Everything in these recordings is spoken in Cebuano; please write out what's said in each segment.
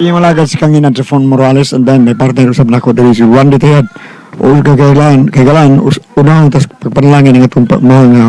Yung malagad si Kangina Trifon Morales and then may partner usab nako diri si Juan de Tejad. O kagailan, kagalan unahon tas pagpanalangin ang atong mahal nga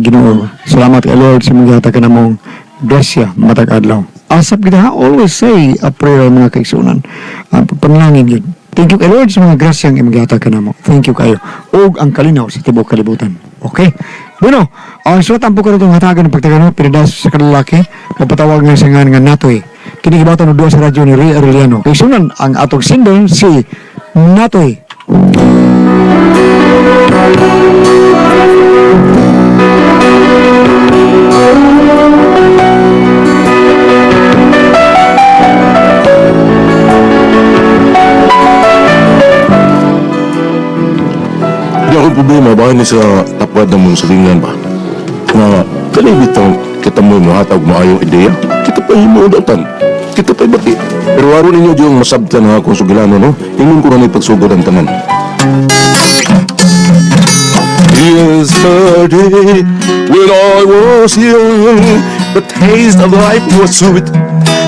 Ginoo. Salamat kay Lord sa mga gihatag kanamong grasya matag adlaw. Asap kita ha, always say a prayer mga kaigsunan. Pagpanalangin yun. Thank you kay Lord sa mga grasya nga imong gihatag kanamo. Thank you kayo. Og ang kalinaw sa tibuok kalibutan. Okay? Bueno, ang sulat ang pagkaroon itong hatagan ng pagtagano, pinadas sa kalalaki, mapatawag nga sa nga Natoy. Kini gibaton og duha sa radyo ni Ray Arellano. Kay sunan ang atong singer si Natoy. Di ako problema, baka ni sa tapad na mong salingan ba? Nga, kanay bitang kita mo muhatag maayong ideya. Kita pa himuudatan. Kita pa bati. Pero aron ninyo diyong masabtan nga akong sugilano, no? Ingon ko na may pagsugod ang tanan. Yesterday, when I was young, the taste of life was sweet,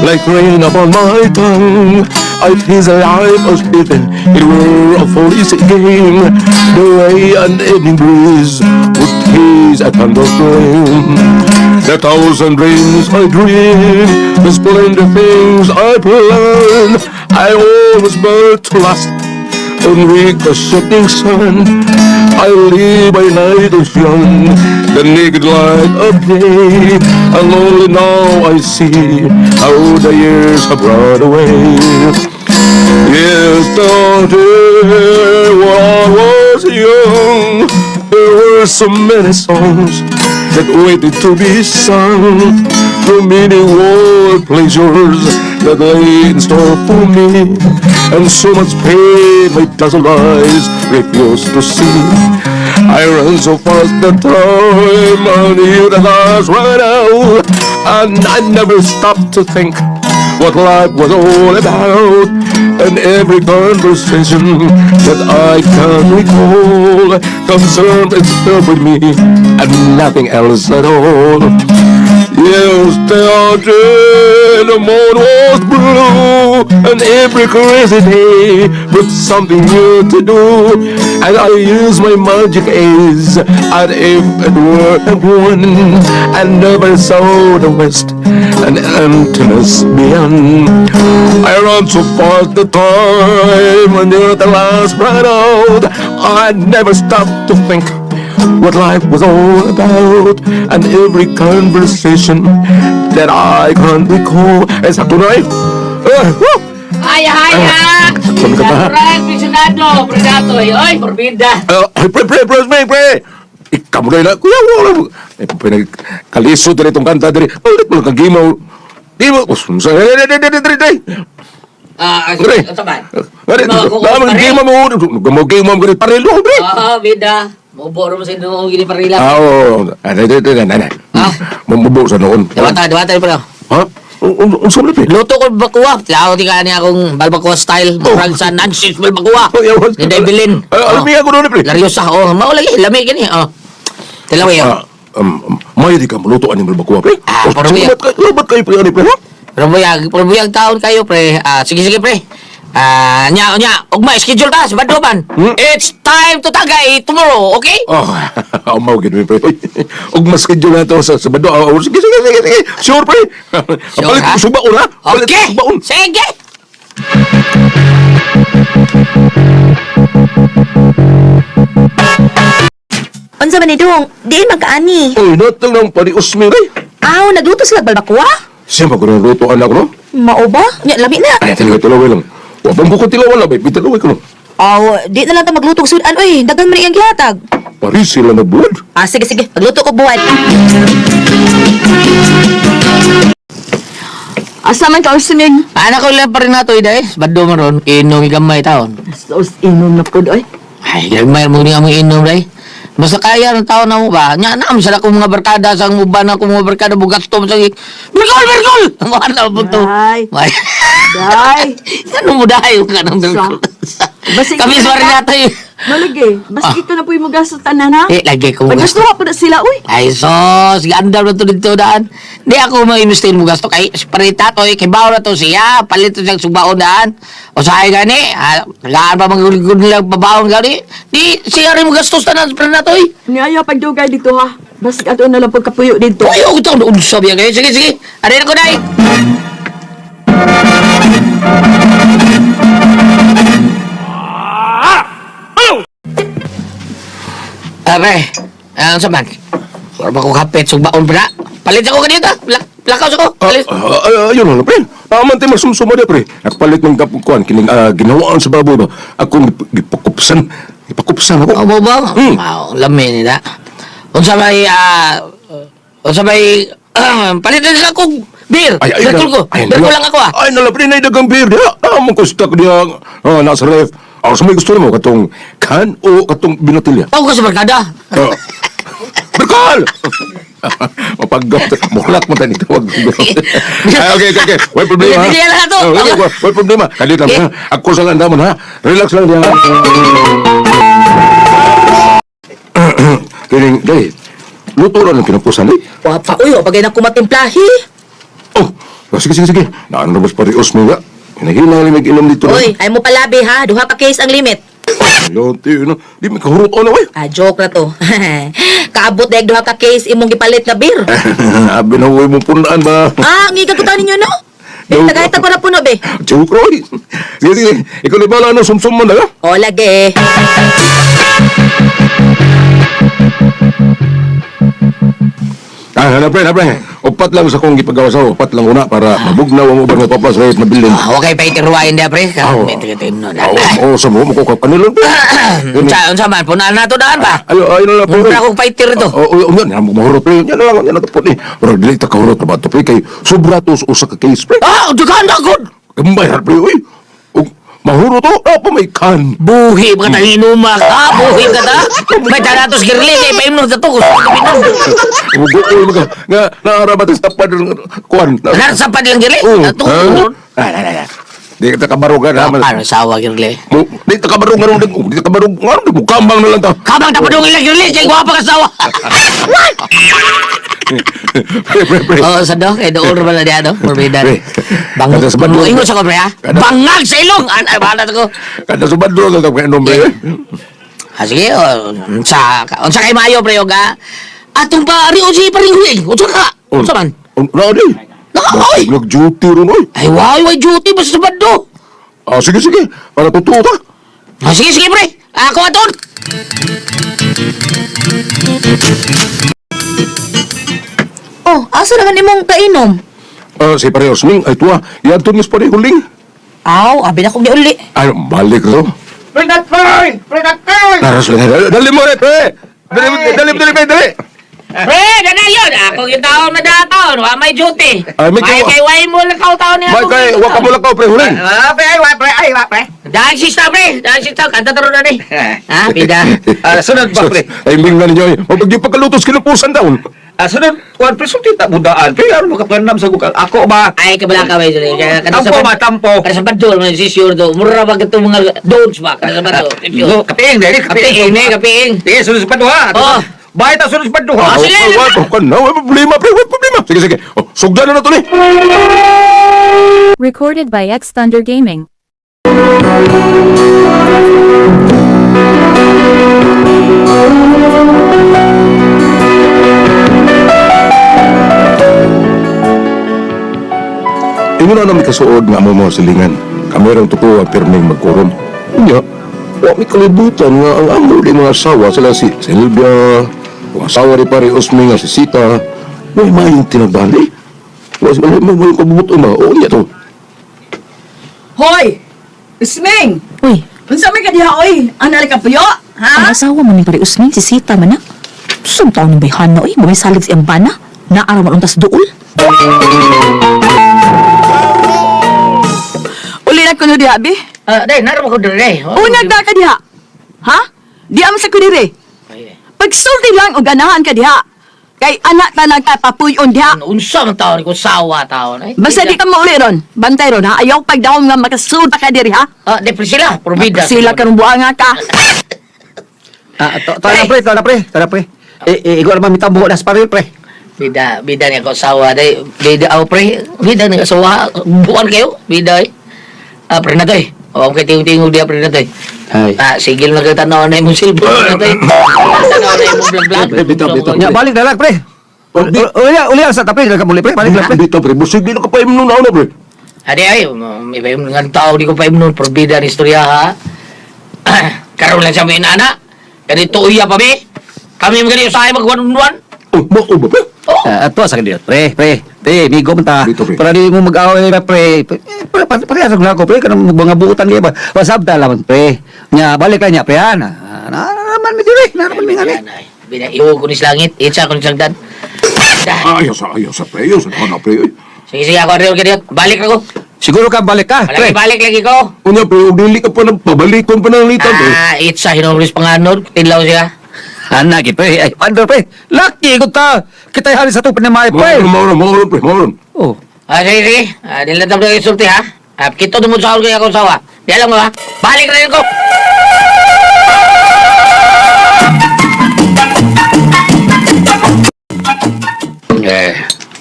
like rain upon my tongue. I taste life as if it were a foolish game, the way an evening breeze would tease a thunder flame. The thousand dreams I dream, the splendid things I plan, I always built to last and with the setting sun. I live by night and shun the naked light of day. And only now I see how the years have run away. Yesterday, when I was young, there were so many songs that waited to be sung. So many world pleasures that lay in store for me, and so much pain my dazzled eyes refused to see. I ran so fast the time I knew that I was ran out, and I never stopped to think what life was all about. And every conversation that I can recall concerned itself with me and nothing else at all. Yesterday the moon was blue, and every crazy day with something new to do. And I used my magic ace, and if it were a one, I never saw the west and emptiness beyond. I ran so fast the time, and the last ran out. I never stopped to think what life was all about, and every conversation that I can't recall. Eh, sakto na eh. Eh, woo! Ay, ay, ay! Sabi ka pa. Natural, pensionado, predato, oy, morbida. Eh, pre, pre, pre, pre, pre! Ikaw mo na, kuya, wala mo. Eh, pinagkaliso diri itong kanta diri. Ulit mo lang kagimaw. Di mo, sa, diri, diri, diri, diri, diri. Ah, Diri. ano ba? Diri, Mga dami gimaw mo, gimaw mo, gani, parelo, diri. Ah, bida. Mubo ro mo sa inyo gini parila. Ah, oo. Ah, diri, diri, diri, diri. Ah. Mamubo sa noon. Dawata, dawata pero. Ha? Unsa man, pre? Luto ko balbakuwa. Tilaw di ka niya akong balbakuwa style. Murag sa Nancy's balbakuwa. Oh, yawan. Ni Debilin. Ah, alam niya ako noon, pre. Laryosa, oh. Mao lagi, lami gini, oh. Tilaw eh, oh. Ah, may di ka maluto ani balbakuwa, pre. Ah, Oh, puro salamat kayo, salamat kayo, pre, ani, pre, ha? Pero buyag, pero buyag taon kayo, pre. Ah, sige, sige, pre. Ah, nya, nya, ugma, schedule ta, sa Badoban. Hmm? It's time to tagay tomorrow, okay? Oh, amaw gid mi, pre. Og mas schedule na to sa Sabado. Oh, sige, sige, sige, sige. Sure, pre. Sure, Palit ha? ko subaon, ha? Palit Okay! ko subaon. Sige! Unsa man ni dong? Diin magkaani. Oy, natang nang panius mi, pre. Aw, nagluto sila balbakuwa? Siya pa ko nang luto anak, no? Mao ba? Nya lami na. Ay, talaga tilaway lang. Wa bang ko tilawan na, babe. Tilaway ko, no? Aw, di na lang ta magluto og sudan oy. Daghan man iyang gihatag. Pari sila na buwan. Ah, sige sige, magluto ko buwan. Asa man ka usming? Anak ko lang pa rin nato, iday. Bado man ron, inom gamay taon. Sus, inom na pod oy. Ay, gamay mo ni among inom, day. Basta kaya ng tao na mo ba? Nya na, sila kong mga barkada, sa uban ako mga barkada, bugasto mo sa Bergol, bergol! Mga na po to. Day. May- Day. Ano mo dayo ka ng bergol? Basta Kami sa rin natin. Malagi. Basta ikaw na po yung magasto tanan ha. Eh, lagi ko Pag gasto. gusto po na sila, uy. Ay, sos, ganda na to dito daan. Di ako ma-imistin mo gasto kay parita to, eh, kay bawo na to siya, palit to siyang subaon daan. O sa ay gani, ah, tagaan pa mga nila babaon gani. Di siya rin mo gastos tanan sa na to eh. Ni ayaw pagdugay dito ha. Basta ato na lang pagkapuyo dito. Ay, oh, ito, unsa biya kayo. Sige, sige. Arin ako, day. Abe, ang saman. Wala ba ko kapit, sugbaon pa na. Palit ako kanita. Plakaw ako. Palit. Ah, ayun na, pre. Aman tayo magsumsuma dia, pre. Nagpalit ng kuan kining ginawaan sa baboy ba. Akong gipakupsan. Gipakupsan ako. Obo ba? Hmm. Wow, lami nila. Unsa may unsa may palit na sila kong beer. Ay, ay, Beer ko. Beer ko lang ako ah. Ay, nala, pre, naidagang beer diha. Ah, mong kustak diha. Ah, nasa ref. Ah, sa may gusto mo, katong kan o katong binotilya? Tawag ko sa barkada. Ah. Berkal! Mapaggap. Muklak mo tayo nito. Ay, okay, okay, okay. Walang problema. ha? Hindi, hindi lang to. Oh, okay, walang problema. Kalit lang, ha? Ako sa landamon, ha? Relax lang diha. Kining, day, luto na ng kinapusan, eh. Wa pa uy, wa pa gay na kumatimplahi. Oh, sige, sige, sige. Naano ba sa parios mo nga? Hinahina lang mag-inom dito. Uy, ay mo palabi ha, duha ka case ang limit. Lote, no? Di may kahurot na, oy. Ah, joke na to. Kaabot dahil duha ka case imong gipalit na beer. Abi na huwag mong punaan ba? Ah, ang iga ko taon ninyo no? Eh, No. tagahita ko na puno be. Joke, Roy. Sige, sige. Ikaw na bala, ano, sumsum mo na, ha? O lagi. Ah, hanap pre, hanap pre. Upat lang sa kong gipagawa sa upat lang una para mabugnaw ang ubang nga papas right na building. Ah, okay pa itiruwain dia pre. Ah, Kami tigatin no. Oo, oo, sa mo mo ko kanila pre. Unsa unsa man punaan na to daan ba? Ayo, ayo na lang pre. Mura akong fighter to. Oo, oo, yan, yan, mahurot pre. Yan na lang, yan na to po ni. Pero dili ta kahurot na ba to pre kay sobra to sa usa ka case pre. Ah, daghan na gud. Gamay ra pre, uy. Ug mahurot to, ah, pa may kan. Buhi ba ka tanginuma ka? Buhi ka ta? May tanatos girli kay paimnon sa to. Gusto ko pinom. Ugo uy mga nga naara ba tas tapad kuan. Narsa pa dilang girli. Oo. Ato. Ah, ah, ah, ah. Di ka kabarugan ha. Ano sawa girli? Mo, di ta kabarog nga di ta kabarog nga mo kambang na lang ta. Kabang tapadong ilang girli kay gwapa ka sawa. Pre, pre, pre. Oo, sa do kay doon ba na diya do? Forbidden. Pre. Bang. Kada sa bandung. Ingon sa ko pre ha. Bangag sa ilong. An ay bahala ko. Kada subad do ka kay nombre. Ah, sige, oh, unsa unsa kay maayo pre yoga. Atong pa ari si paring huling. Unsa ka? Unsa man? Na di. Naka, oy! Nag-duty ron oy. Ay, why, why duty ba sa bando? Ah, sige, sige. Para totoo ta. Ah, sige, sige, pre. Ako aton. Oh, asa naman imong kainom? Ah, si Parehos Ning, ay tuwa. Yadto ni sa huling. Aw, abi na kong niuli. Ay, balik to. Pre, pre! Naras lang. Dali mo, pre. Dali, dali, dali, dali, dali. Pre, danayon. Ako yung taon na dataon. Wa may duty. Ay, may May kawa- kay way mo lakaw taon niya. May kay, wa ka mo lakaw, pre, huling. Ah, pre, ay, wa, pre, ay, wa, pre. Dahil sista, pre. Dahil sista. Kanta taro na ni. Ha, pida. Ah, sunod ba, pre? Timing na ninyo. eh. Huwag yung pagkalutos kinupusan daon. Ah, sunod, kuan, pre, sulti ta budaan. Pre, aron makapanam sa gukal. Ako ba? Ay, kabala ka, may dali. Tampo ba, tampo? Kada sa bando, may si sure do. Mura ba itong mga don'ts ba? Kada sa bando. Go, kapiing, dali, Kapiing, eh, kapiing. Sige, sunod sa paduha. Oh. Bahay ta sunod sa paduha. Ah, sige. Wa ka na, wa problema, pre, wa problema. Sige, sige. Oh, sugdan na na to ni. Recorded by X Thunder Gaming. Ingon na namin kasuod nga amo mga silingan. Kami rang totoo ang pirming magkurom. Unya, wa mi kalibutan nga ang amo di mga asawa sila si Silvia, ang asawa ni pare Osme nga si Sita, may mayong tinabali. Wa sila may mayong kabubuto na. Oo niya to. Hoy! Usming! Uy, Unsa may ka diha oy? Anali ka puyo? ang Ha? asawa mo ni pare Usmin si Sita man na. Sum taon ng bayhana oy, may salig sa iyang bana. Naaraw man untas duol. Uli na kuno diha bi. Ah, day, naroon ko dali. Unag da ka diha. Ha? Di am sa kudire. Pagsulti lang og ganahan ka diha. Kay anak ta nagkapapuyon diha. Ano, unsa man taon ko sawa taon ay. Basta di ka mauli ron. Bantay ron ha. Ayaw pagdahom nga makasud ka diri ha. Ah, di Priscilla, probida. Sila karong buanga ka. Ah, to, to na pre, to na pre, to na pre. Eh, eh, ikaw naman mitambo na sa paril pre. Bida, bida niya ko sawa day. Bida aw pre, bida niya sawa. Buwan kayo, bida ay. Ah, pre na day. O kay tingog-tingog diya pre na day. Ay. Ah, sigil na kay tanaw na imong cellphone na day. Tanaw na imong vlog-vlog. Eh, bitaw, bitaw. Nya balik na lang pre. Uli uli sa tapre, muli pre, balik lang pre. Bitaw pre, busig di na ka pa imnon na pre. Adi ay, iba yung nga tao di ko pa imnon, probida ni istorya ha. Karon lang siya may inana. Ganito iya pa be. Kami mga usahay magwan-wan. Oh, mao ba pre? Oh. Ah, ato sa kanila pre, pre. Pre, migo man ta. Dito, pre. Para di mo mag-away na pre. Pre, pre, pre, pre, pre, ako pre, kanang mga buutan kayo ba. Wasabta laman pre. Nya balik lang nya pre ha. Na, na, na naman mi dire, na naman mi ngani. Ay, Bida iwo ko ni sa langit, itsa ko ni sa lagdan. Dah. Ayaw sa pre, ayaw sa na pre. oy. Sige, sige, ako rin ganito. Balik ako. Siguro ka balik ka, pre. Balik, balik lagi ko. Unya pre, og dili ka pa nagpabalikon pa ng litan pre. Ah, itsa hinubris panganod, tinlaw siya. Ana gid pre. Ay, pandor pre. Lucky ko ta. Kita hari sa to pinamay pre. Mao mao pre, mao. Oh. Ah, sige, sige. Ah, nilatap na kayo sulti, ha? Ah, kito dumod sa kayo akong sawa. Di alam mo, ha? Balik na rin ko! Eh,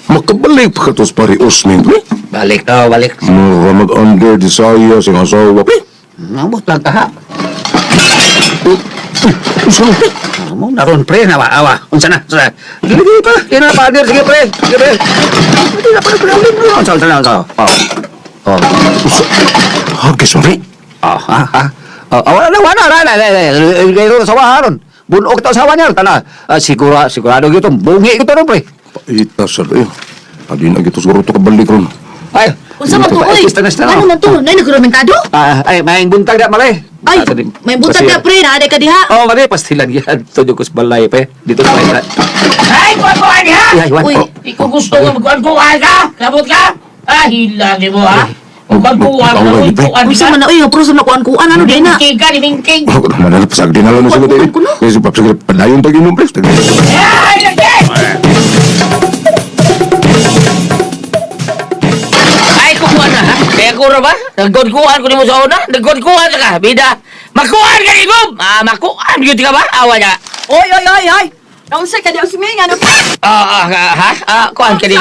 Makabalik pa ka to sa pare Osmin pre. Balik daw, balik. Mura mag-under desire sa asawa pre. nambot lang ka ha. Usa na pre. Mo naron pre na awa. Unsa na? Unsa na? Dili pa. Di na pader sige pre. Sige pre. Di na pre pre. Unsa unsa na unsa. Oh. Oh. Usa. Hagis pre. Ah, ha, ha. Ah, wala na, wala na, na, na, na, sa waharon. Bunog to sa niya, tana. Ah, siguro, sigurado gyud to, bungi gyud to ron, pre. Paita sa eh. Adi na gito siguro to kabalik ron. Ay, Unsa man to oy? Ano man to? Nay nagkomentado? Ah, ay, may buntag na mali. Ay, may buntag na pre, naa ka diha. Oh, mali, pastilan yan. Ito yung kusbalay, pre. Dito sa may... Ay, kuwan-kuwan ha! Ay, Juan. Uy. Oh. Di ko gusto nga magkuwan-kuwan ka! Labot ka! Ah, hila ni mo, ha? Magkuwan ka, magkuwan Unsa ka. man na oy, nga na kuan-kuan ano di na. Nimingking ka, nimingking. Ako naman na pasag din na lang sa Kuwan, kuwan, eh. Kasi papsag padayon tag inom pre. Ay, lagi! Ay, kukuha na, ha? Kaya kura ba? Nagkuhan ko ni mo sa una? Nagkuhan ka, bida. Makuhan ka ni mo! Ah, makuhan yun ka ba? Awa niya. Oy oy oy oy. Naunsa ka di Osming ano pa? Ah, ah, ah, ha? Ah, kuhan ka din.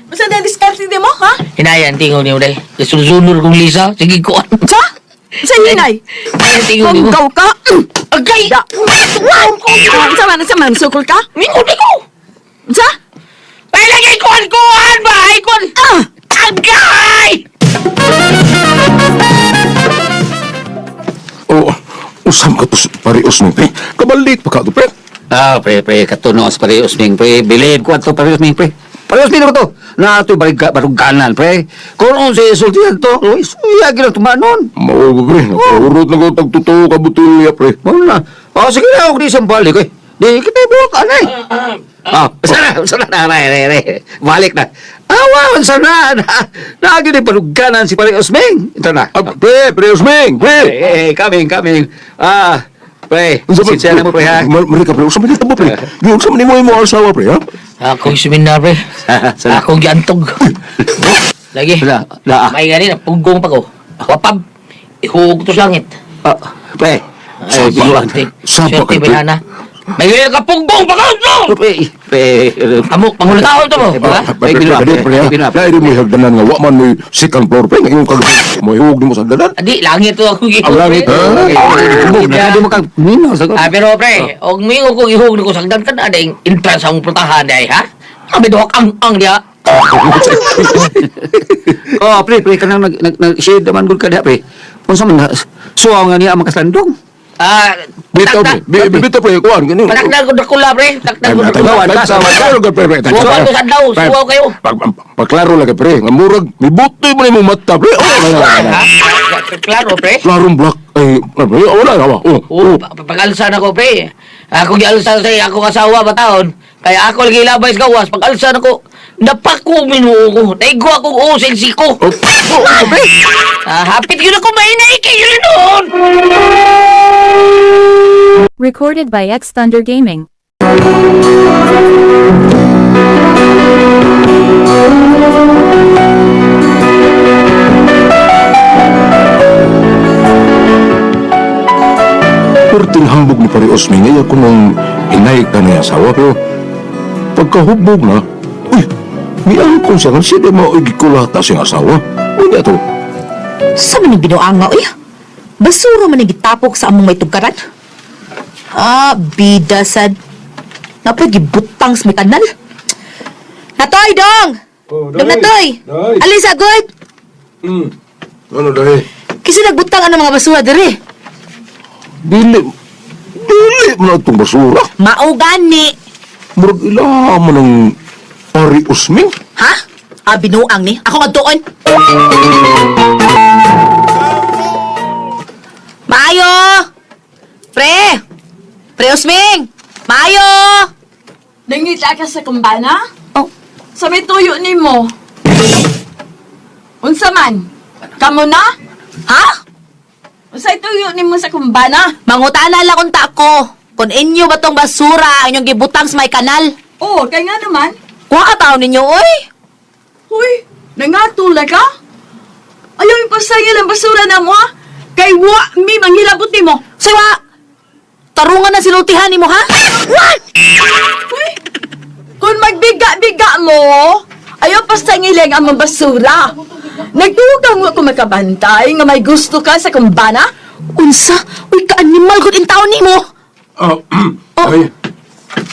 Unsa na diskarte di mo ha? Hinayan, tingaw niyo dahil. Kasunod kong Lisa. Sige, kuhan. Unsa? Unsa hinay? Hinayan, tingaw niyo. Kung gaw ka. Agay! Da. Unsa man sukol ka? Mingo di ko! Unsa? Ay, lagi, kuhan, kuhan ba? Ay, kuhan! Ah! Agay! Oh, usam ka to sa pare Osmin pre. Kabalik pa ka to pre. Ah, pre, pre, katuno sa pare Osming, pre. Bilib ko ato pare Osming, pre. Pare Osming ko to. Na ito barig baruganan, pre. Kung unsa isultihan to, uy, suya gid tumanon. Mao ba pre? Urot na ko tagtotoo ka butilya pre. Mao na. Ah, sige na, ako di isang balik, eh. Di kita buok anay. Ah, sana, sana na, re, re, re. Balik na. Awa, sana na. Na gid baruganan si pare Osming. Ito na. Ah, pre, pre Osmin, pre. Eh, eh, coming, coming. Ah, pre, Unsa man- sinsya na mo, pre, ha? Mali ka pre, unsa man ito pre? Di unsa man nimo imo asawa pre ha? Akong seminar, pre. Sana. Akong giantog. Lagi. La, la. May gani na punggong pa ko. Wapab. Ihuog to sa langit. Ah, pre. Ay, binuang. Saba Swerte ka, pre. bayana. May gani ka punggong pa ko! No! Pre, pre. Amo, pangulataon to mo. Eh, Ha? Pre, pre, pre, pre, ha? Binuang. Dahil mo hagdanan nga wa man mo second floor pre, ngayong kag mo ihug nimo sa hagdanan. Adi, langit to ako Ang langit. Na di mo kag mino sa Ah, pero pre, og mingo kong ihug ko sagdan ka na ding entrance ang putahan day, ha? Kami duha kang ang diha. Oh, pre, pre kanang nag nag, nag shade man gud ka diha, pre. Unsa man na suwaw nga niya ang makaslandong. Ah, Bitaw pre, bitaw pre, kuan gani. Patakdan ko dakula pre, takdan ko dakula. Suwaw ko sa adlaw, suwaw kayo. Pagklaro lang pre, nga murag mibuti mo nimo mata pre. Oh, wala, wala, Ha? wala. Klaro pre. Klarong black ay wala na ba? Oh, Oo, pag-alsa na ko, pre. Ako gialsa sa ako asawa ba taon. Kaya ako lagi labay sa gawas, pag-alsa na ko, napako minuo ko. Naigo ako usig siko. Oh, oh, pre. Ah, hapit yun ako mainay kayo noon. Recorded by X Thunder Gaming. Perting hambog ni Pare Osmi nga iya ko nung hinay ka niya asawa pero pagkahubog na, uy, miangkon siya nga siya di mao gikulata siyang asawa. Uy, niya to. Sa man binuanga oy. Basura man ang gitapok sa among may tugkaran. Ah, bida sad. Napay gibutang sa may kanal. Natoy dong. Oh, Dong natoy. Day. Alisa good. Ano, day? Kasi nagbutang ang mga basura diri. Dili, dili man itong basura. Mao gani. Murag ila man ang Pare Osmi. Ha? Ah, binuang ni. Ako nga doon. Maayo! Pre! Pre Usming! Maayo! Nangita ka sa kumbana? Oh, Sa may tuyo nimo. Unsa man? Kamo na? ha? Unsay tuyo nimo sa kumbana? Mangutana lang unta ko. Kung inyo ba tong basura ang inyong gibutang sa may kanal? Oh, kay nga naman. Kuha ka tao ninyo, oy! Huy, nangatula ka? Ayaw ipasayil ang basura na mo ha? Kay wa mi manghilabot nimo. Siwa! Tarungan na sinultihan nimo, ha? What? Huy, kung magbiga-biga mo, ayaw pasangiling ang mga basura. Nagtugang wa ko makabantay nga may gusto ka sa kumbana. Unsa? Uy, ka-animal gud in taon nimo! Ah, ay.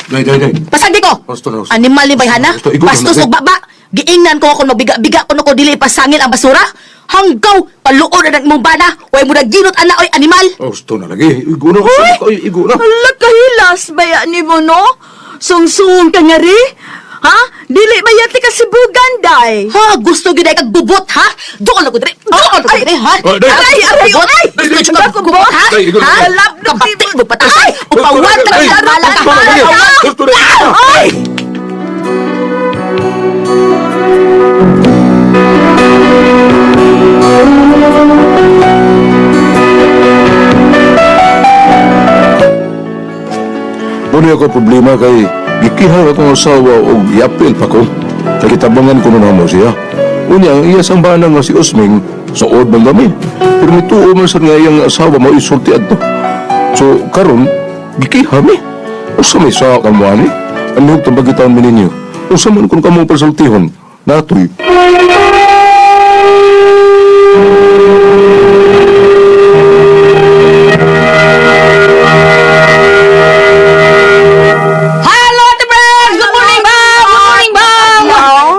Day, day, day. Pasagdi ko! Gusto na, gusto. Animal ni bayhana? Gusto, igo na, Bastos day. og baba! Giingnan ko kung mabiga-biga kuno ko dili ipasangil ang basura. Hanggaw paluon na ng imong bana. Way mo naginot ana oy animal. Oh, gusto na lagi. Igo na. Uy! Igo na. Hala, kahilas baya ni mo, no? Sungsung ka nga ri? Ha? Dili bayati ka sibugan, day. Ha, gusto gyud ay kag bubot ha? Doon ako dire. Doon ako dire ha. Ay, day. Aray, aray, aray. Gusto gyud kag bubot ha? Day, igo na. Ha? Kabati mo patay. Upawan ka Ay, sa bala ka. gusto na lagi. Gusto na. Ay! Muna ako problema kay gikihaw akong asawa og yapil pa ko. Kay gitabangan ko nun mo siya. Unya, ang iya sang bana nga si Osming, sa old man kami. Pero mituo man sa nga iyang asawa mo isulti adto. So, karon gikiha mi. Usa may sa kamuani. Ano itong bagitan mi ninyo? Usa man kung kamo pasultihon. Natoy. Hello, Ate Friends! Good morning, ma'am! Good morning, ma'am!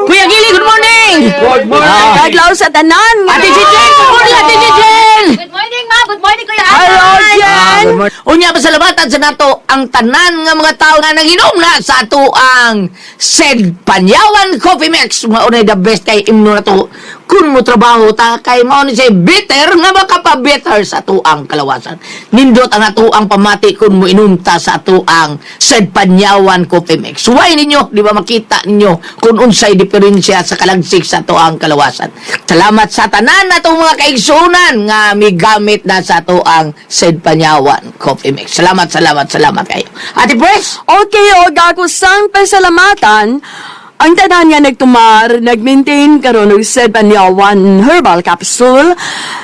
Kuya Gili, good morning! Good morning! Adlaw sa tanan. Ate Jijen, good morning, Ate Jijen! Good morning, ma. Good morning, Kuya Hello, Jen. Unya pasalamatan sa nato ang tanan nga mga tao nga naginom na sa ato ang Sed Panyawan Coffee Mix. Mao na the best kay imno na to kun mo trabaho ta kay mao ni siya bitter nga makapabetter sa ato ang kalawasan. Nindot ang ato ang pamati kun mo inom ta sa ato ang Sed Panyawan Coffee Mix. Suway ninyo, di ba makita ninyo kung unsay diferensya sa kalagsik sa ato ang kalawasan. Salamat sa tanan natong mga kaigsunan nga migamit na sa ato ang Sed Panyawan Coffee Mix. Salamat, salamat, salamat kayo. Ate Pres! Okay, og ako sang pasalamatan. Ang tanan nga nagtumar, nag-maintain karon og Sedbanyawan Herbal Capsule,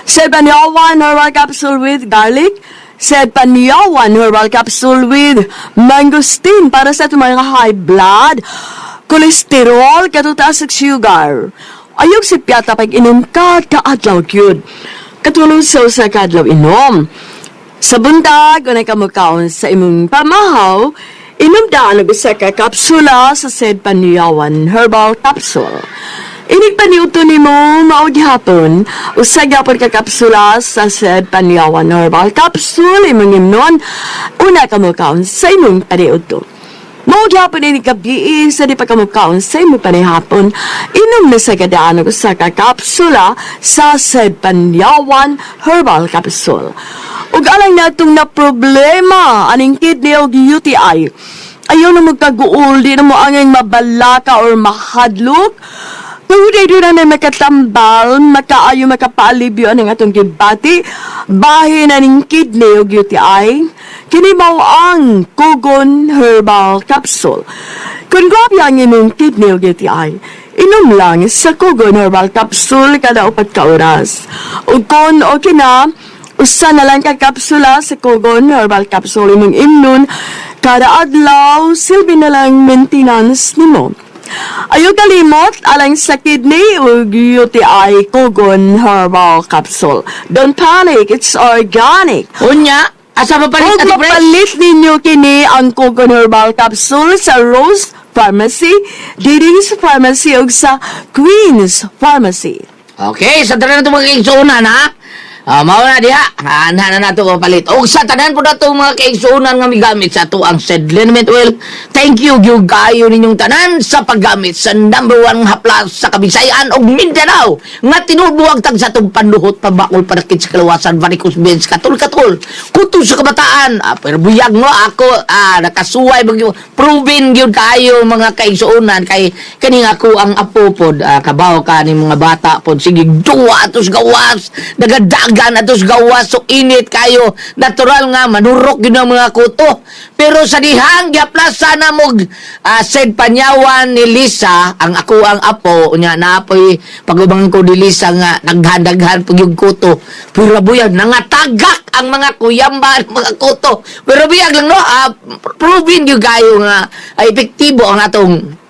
Sedbanyawan Herbal Capsule with garlic, Sedbanyawan Herbal Capsule with mangosteen para sa atong mga high blood, cholesterol, katutaas sa sugar. Ayog si piyata pag inom ka, kaadlaw gyud. Katulong sa usa ka adlaw inom. Sa buntag, unay ka mukaon sa imong pamahaw, inom daan og usa ka kapsula sa said Panyawan Herbal Capsule. Inig paniudto nimo mao gihapon, usa gyapon ka kapsula sa said Panyawan Herbal Capsule imong imnon, una ka mukaon sa imong paniudto. Mao gyapon ini gabi sa di pa ka mukaon sa imong panihapon, inom na sa gadaan og usa ka kapsula sa said Panyawan Herbal Capsule. Ug alang natong na problema aning kidney og UTI. Ayaw na magkaguol, di na mo angay mabalaka or mahadlok. Tungod doon na makatambal, makaayo, makapaalibyo ang atong gibati, bahin na ning kidney ug UTI, kini mao ang Kugon Herbal Capsule. Kung grabe ang imong kidney ug UTI, inom lang sa Kugon Herbal Capsule kada 4 ka oras. Ug kung okay na, usa na lang ka kapsula sa Kugon Herbal Capsule imong imnon kada adlaw, silbi na lang maintenance nimo. Ayaw kalimot alang sa kidney ug UTI, Kugon Herbal Capsule. Don't panic, it's organic. Unya, asa mapalit, Ug Ate Pres? mapalit ninyo kini ang Kugon Herbal Capsule sa Rose Pharmacy, Diding's Pharmacy ug sa Queen's Pharmacy. Okay, sa tanan nato, mga kaigsuonan, ha? Ah, mao na diha. Ana na nato palit. Og sa tanan po nato, mga kaigsuonan, nga migamit sa ato ang Seed Liniment Oil. Thank you gyud kaayo ninyong tanan sa paggamit sa number one haplas sa Kabisayan ug Mindanao nga tinuod tag sa atong panduhot, pabakol, panakit sa kalawasan, varicose veins, katol-katol, kuto sa kabataan. Ah, pero buyag no ako, nakasuway gyud, proven gyud kaayo, mga kaigsuonan, kay kaning ako ang apo pod, kabaw ka ni mga bata pod, sige duwa atos gawas, nagadagan atos gawas, so init kayo, natural nga manurok gyud ang mga kuto. Pero sa dihang giaplasa na mo said panyawan ni Lisa ang ako ang apo unya, naapoy pag-ubangan ko ni Lisa nga naghan-daghan pag yung kuto, pero buyag nangatagak ang mga kuyamba ng mga kuto. Pero buyag lang no, proven gyud kayo nga ay epektibo ang atong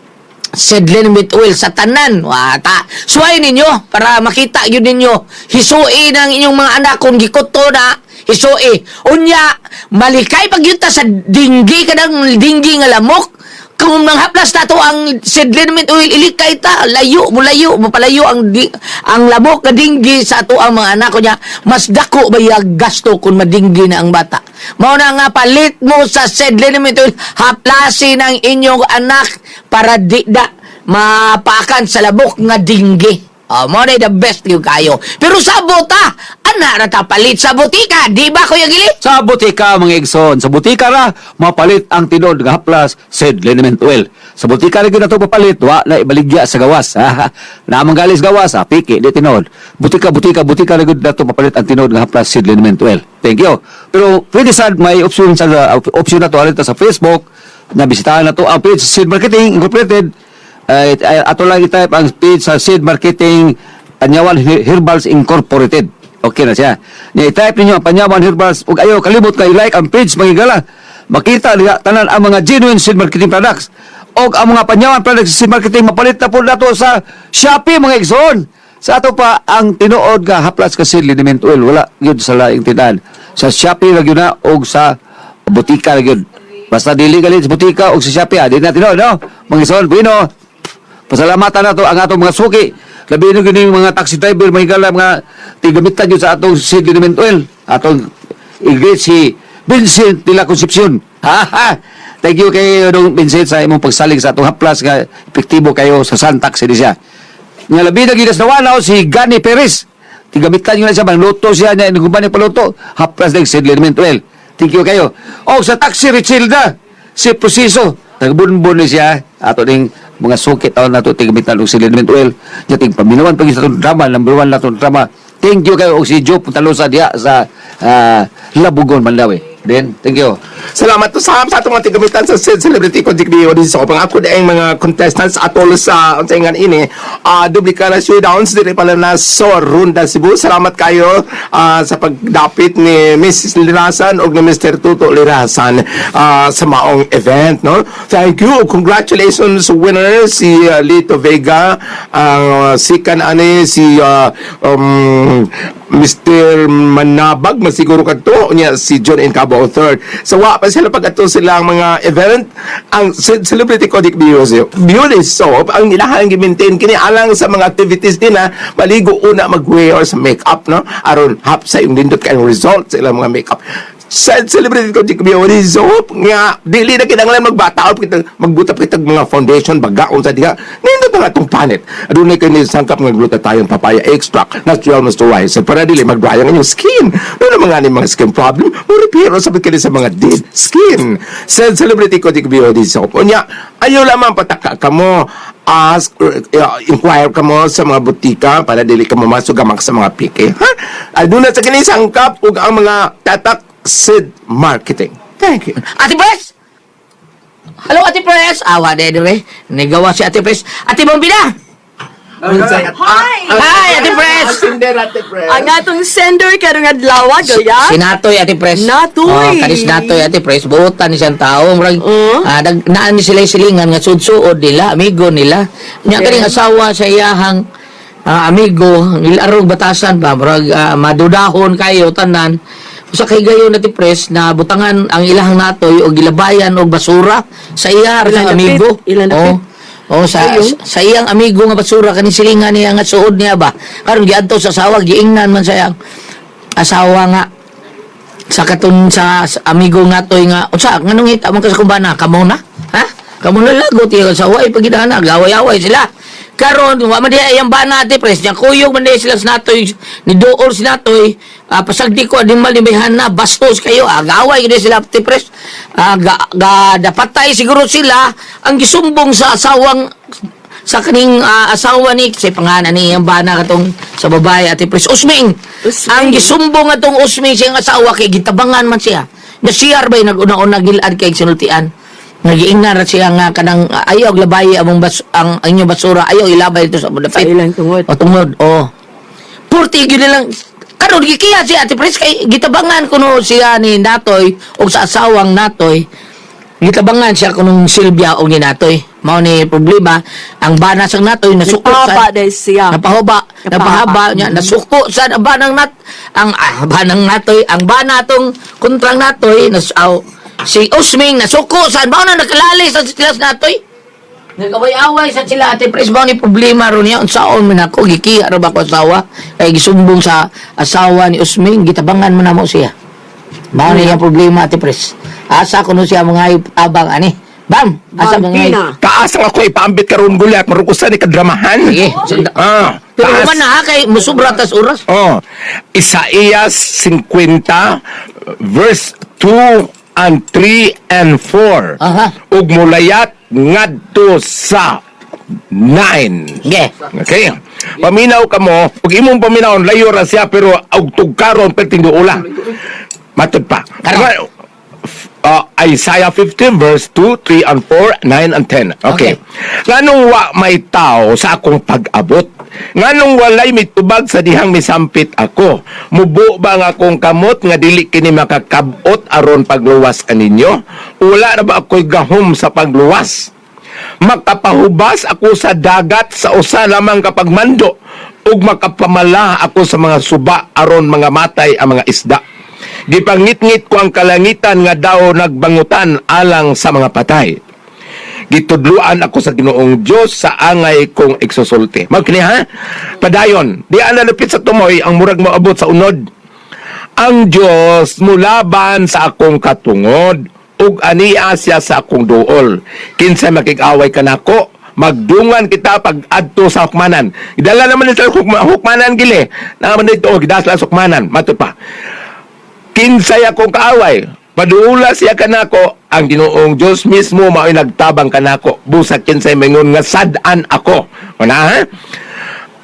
Seed Liniment Oil sa tanan. Wata. Suway ninyo para makita yun ninyo. Hisuin ang inyong mga anak kung gikuto na. Hisui. Unya, malikay pag yun ta sa dinggi, kanang dinggi nga lamok. Kung manghaplas na to ang Seed Liniment Oil, ilikay ta, layo, mulayo, mapalayo ang lamok nga dinggi sa ato ang mga anak ko niya. Mas dako ba yung gasto kung madinggi na ang bata? Mao na nga palit mo sa Seed Liniment Oil, haplasin ang inyong anak para di da mapakan sa labok nga dinggi. Oh, mo na the best yung kayo. Pero sa bota, ana ra ta palit sa botika, di ba, Kuya Gili? Sa botika, mga igsoon, sa botika ra mapalit ang tinuod nga haplas Seed Liniment Oil. Sa botika ra gyud nato papalit, wa na ibaligya sa gawas. Ha? Naamang galis gawas, ha? Piki di tinuod. Botika, botika, botika ra gyud nato papalit ang tinuod nga haplas Seed Liniment Oil. Thank you. Pero pwede sad may option sa option na to alita sa Facebook na bisitahan na to ang page Seed Marketing Incorporated. Ay, ato lang i-type ang page sa Seed Marketing Panyawan Herbals Incorporated. Okay na siya. Nya i-type ninyo ang Panyawan Herbals ug ayo kalimot kay like ang page, mga higala. Makita diha tanan ang mga genuine Seed Marketing products. Og ang mga Panyawan products sa Seed Marketing mapalit na po nato sa Shopee, mga igsoon. Sa ato pa ang tinuod nga haplas ka Seed Liniment Oil wala gyud sa laing tindahan. Sa Shopee ra gyud na og sa botika ra gyud. Basta dili gali sa botika og sa Shopee, di na tinuod no. Mga igsoon, bueno. Pasalamatan nato ang atong mga suki. Labi na gyud yung mga taxi driver, mga higala, mga tigamitan gyud sa atong Seed Liniment Oil. Atong i-greet si Vincent de la Concepcion. Ha ha. Thank you kay Dong Vincent sa imong pagsalig sa atong haplas nga epektibo kayo sa Sun Taxi di siya. Nga labi na gyud sa Wanaw si Gani Perez. Tigamitan yun na siya, manluto siya niya, inuguban niya paluto. Haplas na Seed Liniment Oil. Thank you kayo. O sa taxi Richilda, si Preciso. Tagbunbun ni siya. Ato ning mga suki taon nato tigamitan og Seed Liniment Oil. Nya ting paminawan pag sa atong drama, number one na atong drama. Thank you kayo og si Joe Puntalosa diha sa Labugon, Mandaue. Then, thank you. Salamat to sa atong mga tigamitan sa Sid Celebrity Project Dio din sa pang ako ang mga contestants atol sa unsay nga ini Duplicana Showdowns diri pala na sa Ronda, Cebu. Salamat kayo sa pagdapit ni Mrs. Lirasan ug ni Mr. Tuto Lirasan sa maong event, no. Thank you. Congratulations winner si Lito Vega, ang sikan ani si Mr. Manabag masiguro kadto niya si John Encabo third. So wa pa sila pag-ato silang mga event, ang Celebrity Codic Beauty Beauty Soap ang ilahang gi-maintain kini alang sa mga activities din na maligo una mag-wear sa makeup, no, aron hap sa yung nindot kayong result sa ilang mga makeup. Sa celebrity ko di ko biyaw soap nga dili na kinahanglan magbata kita magbutap kita mga foundation bagaon sa diha. Nindot ang atong panit. Adunay kay ni sangkap nga glutathione, papaya extract, natural moisturizer para dili magdry ang inyong skin. Doon mga ni mga skin problem, mo repair sa kini sa mga dead skin. Sa celebrity ko di ko biyaw soap. Unya, ayaw lamang pataka kamo, ask or inquire kamo sa mga butika para dili ka mamasugamak sa mga pike. Ha? Aduna sa kini sangkap ug ang mga tatak Sid Marketing. Thank you. Ate Pres! Hello, Ate Pres! Awa, de, dire. Nigawa si Ate Pres. Ate Bombina! Hi! Hi, Ate Pres! Ang atong sender karong adlaw, Goya. Si Natoy, Ate Pres. Natoy. Oh, kanis Natoy, Ate Pres. Buotan ni siyang tao. Murag, Oo. naan ni sila silingan nga sudsuod nila, amigo nila. Nya kaning asawa sa iyahang amigo, nilarog batasan ba, murag madudahon kayo tanan. Sa kay gayon, Ate Pres, na butangan ang ilahang natoy og gilabayan og basura sa iya Ilang sa dapit, amigo. ilang dapit. Oh. Oh, sa iyang amigo nga basura kaning silingan niya nga suod niya ba. Karon giadto sa asawa, giingnan man sa iyang asawa nga sa katong sa amigo nga toy nga unsa nganong hita man ka sa kumbana kamo na, ha, kamo na lagot iya sa way pagidana gaway-away sila. Karon wa man diha iyang bana, Ate Pres, nya kuyog man diha sila sa natoy ni duol si natoy, pasagdi ko animal ni bayhana, bastos kayo, gaway gid sila, Ate Pres. Ga, dapatay siguro sila. Ang gisumbong sa asawang sa kaning asawa ni sa pangalan ni iyang bana katong sa babae, Ate Pres, Usming. Usming. Ang gisumbong atong Usming siyang asawa kay gitabangan man siya. Na CR bay nag-una-una gilad kay sinultian. Nagiingnan ra siya nga kanang ayaw labay among bas ang inyong basura, ayaw ilabay dito sa Sa dapit. ilang tungod. O tungod, oh. Purti gyud lang karon gikiya siya, Ate Pres, kay gitabangan kuno siya ni Natoy og sa asawang Natoy. Gitabangan siya kunong Silvia og ni Natoy. Mao ni problema ang bana sang Natoy nasuko Nagpahaba sa dahil siya. Napahoba, Napahaba. napahaba niya, nasuko sa banang nat ang banang natoy, ang bana tong kontrang natoy nas aw, si Usming nasuko sa mao na nakalali sa sila sa natoy. Nagaway-away sa sila, Ate Pres, mao ni problema ron niya unsaon man ako gikiya ra ba ko asawa kay gisumbong sa asawa ni Usming gitabangan man namo siya. Mao ni ang problema, Ate Pres. Asa kuno siya mga tabang ani. Bam, asa mga Bambina. Taas ang ako ipaambit karon gulat marukusan ni kadramahan. Sige. Pero Taas. man na ha, kay musubra tas oras. Oh, Isaías 50 verse 2 and 3 and 4. Ug mulayat ngadto sa 9. Sige. Okay. Paminaw ka mo, ug imong paminawon layo ra siya pero og tugkaron perting duula. Matod pa. Karon. Isaiah 15 verse 2, 3 and 4, 9 and 10. Okay. Nganong wa may tao sa akong pag-abot? Nganong walay mitubag sa dihang misampit ako? Mubo ba ang akong kamot nga dili kini makakabot aron pagluwas kaninyo? Wala na ba ako'y gahom sa pagluwas? Makapahubas ako sa dagat sa usa lamang kapag mando ug makapamala ako sa mga suba aron mga matay ang mga isda. Gipangitngit ko ang kalangitan nga daw nagbangutan alang sa mga patay. Gitudluan ako sa Ginoong Dios sa angay kong igsusulti. Magkini ha? Padayon, di ana lupit sa tumoy ang murag moabot sa unod. Ang Dios mulaban sa akong katungod ug ania siya sa akong duol. Kinsa makig-away kanako, magdungan kita pag adto sa hukmanan. Gidala naman ni sa hukmanan gili. Naman dito gidala sa hukmanan. Matod pa. Kinsay akong kaaway, paduula siya kanako, ang Ginoong Dios mismo mao'y nagtabang kanako. Busak kinsay maingon nga sad-an ako. Una ha?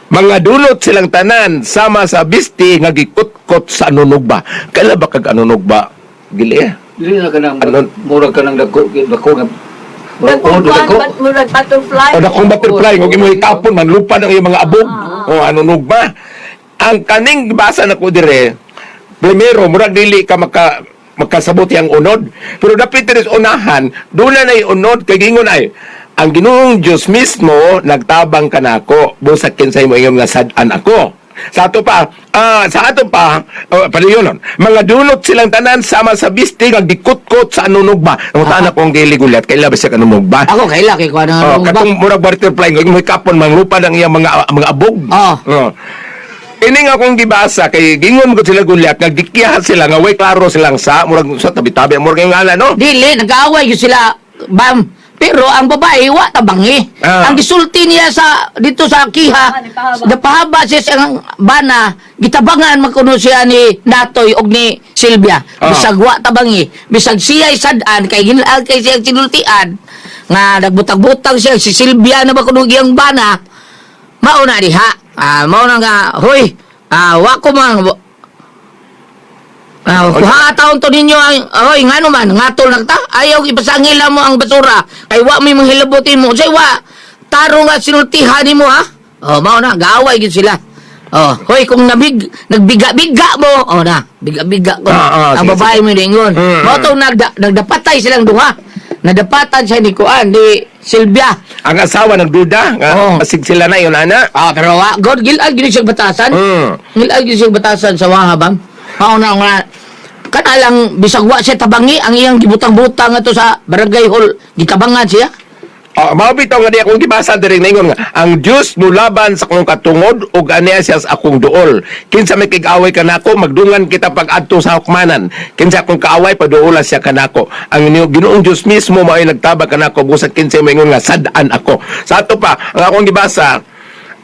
Mga dulot silang tanan sama sa bisti nga gikutkot sa anunugba. Kaila ba kag anunugba? Gili eh. Dili na kanang Ano? murag kanang dako dako nga murag Dagkong uno dako. kuwan, murag butterfly. O dakong butterfly, kung imo ikapon man lupa ng iyong mga abog. O anunugba. Ang kaning basa na ko dire, primero murag dili ka makasabot yang unod. Pero dapit diri sa unahan, doon na na'y unod kay gingon ay ang Ginoong Dios mismo nagtabang kanako busak kinsay mo iyong nga sad-an ako. Sa ato pa, sa ato pa, oh, padayon, mga dulot silang tanan sama sa bisti nga gikutkot sa anunugba. Ang tanan ko ang gili gulat, kaila ba siya kanunugba? Ako kaila kay kuan Oh, ba? katong murag butterfly ng may kapon manglupa ng iyang mga abog. Oh. Oh. Ini nga akong gibasa kay gingon ko sila gulyat nga gikiha sila nga way klaro silang sa murag sa tabi-tabi murag yung ngala no. Dili, nag-aaway yun sila, bam. Pero ang babae, wa tabangi. Ah. Ang gisulti niya sa dito sa kiha, napahaba siya sa ang bana, gitabangan man kuno siya ni Natoy og ni Silvia. Ah. Bisag wa tabangi, bisag siya'y sad-an kay ginaal kay siyang sinultian nga nagbutang-butang siya si Silvia na ba kuno iyang bana. Mao na diha. Ah, mao na nga, hoy, wa ko man. Kuha taon to ninyo ang oy ngano man ngatol na ta ayaw ipasangila mo ang basura kay wa may manghilabot mo say wa taro nga sinultihan nimo ha. Oh, mao na gaaway gid sila. Oh, hoy kung nabig nagbiga-biga mo, oh na biga-biga ko. Ah, ang sige, babae mo ningon mao to nagdapatay silang duha, nadapatan siya ni kuan ni Silvia. Ang asawa nagduda nga Oo. basig sila na yun ana. Ah, pero wa god gilad gid siya batasan. Gilad gid siya batasan sa waha bam. Mao na nga kana lang bisag wa siya tabangi ang iyang gibutang-butang ato sa barangay hall, gitabangan siya. Oh, mao bitaw nga di akong gibasa diri ningon nga ang Dios mulaban sa akong katungod ug aniya siya sa akong duol. Kinsa may kig-away kanako magdungan kita pag-adto sa hukmanan. Kinsa akong kaaway paduola siya kanako. Ang Ginoong Dios mismo mao'y nagtabag kanako busa kinsa moingon nga sad-an ako. Sa ato pa ang akong gibasa,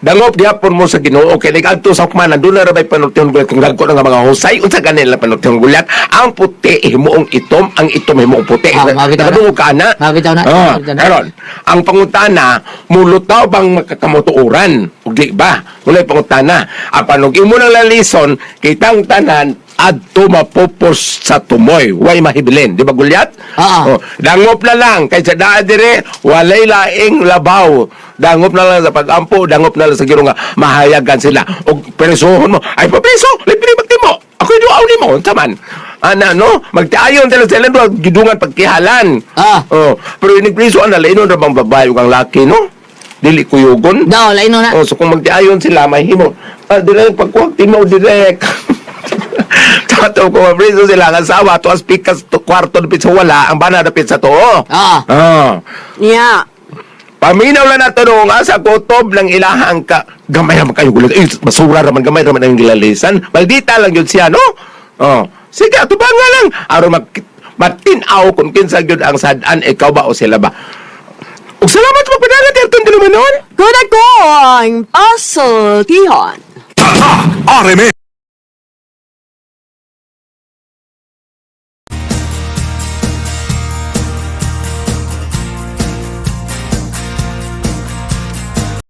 dangop gihapon mo sa Ginoo kay nag-adto sa hukmanan doon na rabay panultihon gulat kung dagko na nga mga husay unsa ganila panultihon gulat ang puti himuong itom, ang itom himuong puti. Ah, mabitaw na. Nakadungog ka ana. Mabitaw na. Ah, Mabitaw na. karon ang pangutana mulutaw bang makakamutuoran ug di ba walay pangutana apan og imo nang lalison kitang tanan adto mapupos sa tumoy way mahibilin di ba gulyat? Oo. Oh, dangop na lang kay sa daan dire walay laing labaw, dangop na lang sa pagampo, dangop na lang sa Ginoo nga mahayagan sila og presohon mo ay papreso libre magtimo ako duaw nimo unsa man ana no magtiayon sila sila duha gidungan pagkihalan. Ah. Oh, pero inigpriso ana lainon ra bang babae ug ang laki no? Dili kuyugon. Daw laino na. Oh, so kung magtiayon sila mahimo. Ah, dire pagkuha timo direct. Tato ko mapriso sila ang asawa to as pikas to kwarto dapit sa wala ang bana dapit sa tuo. Ah. Ah. Niya. Paminaw lang nato noong asa kutob ng ilahang ka. Gamay naman kayo gulat. Eh, basura raman, gamay raman ang gilalisan. Maldita lang yun siya, no? Oh. Sige, ato ba nga lang? Aron matinaw kung kinsa gyud ang sad-an, ikaw ba o sila ba? Ug salamat sa pagpadagat, Ayrton Dilumanon. Good ako ang pasultihon. Tatak RMN.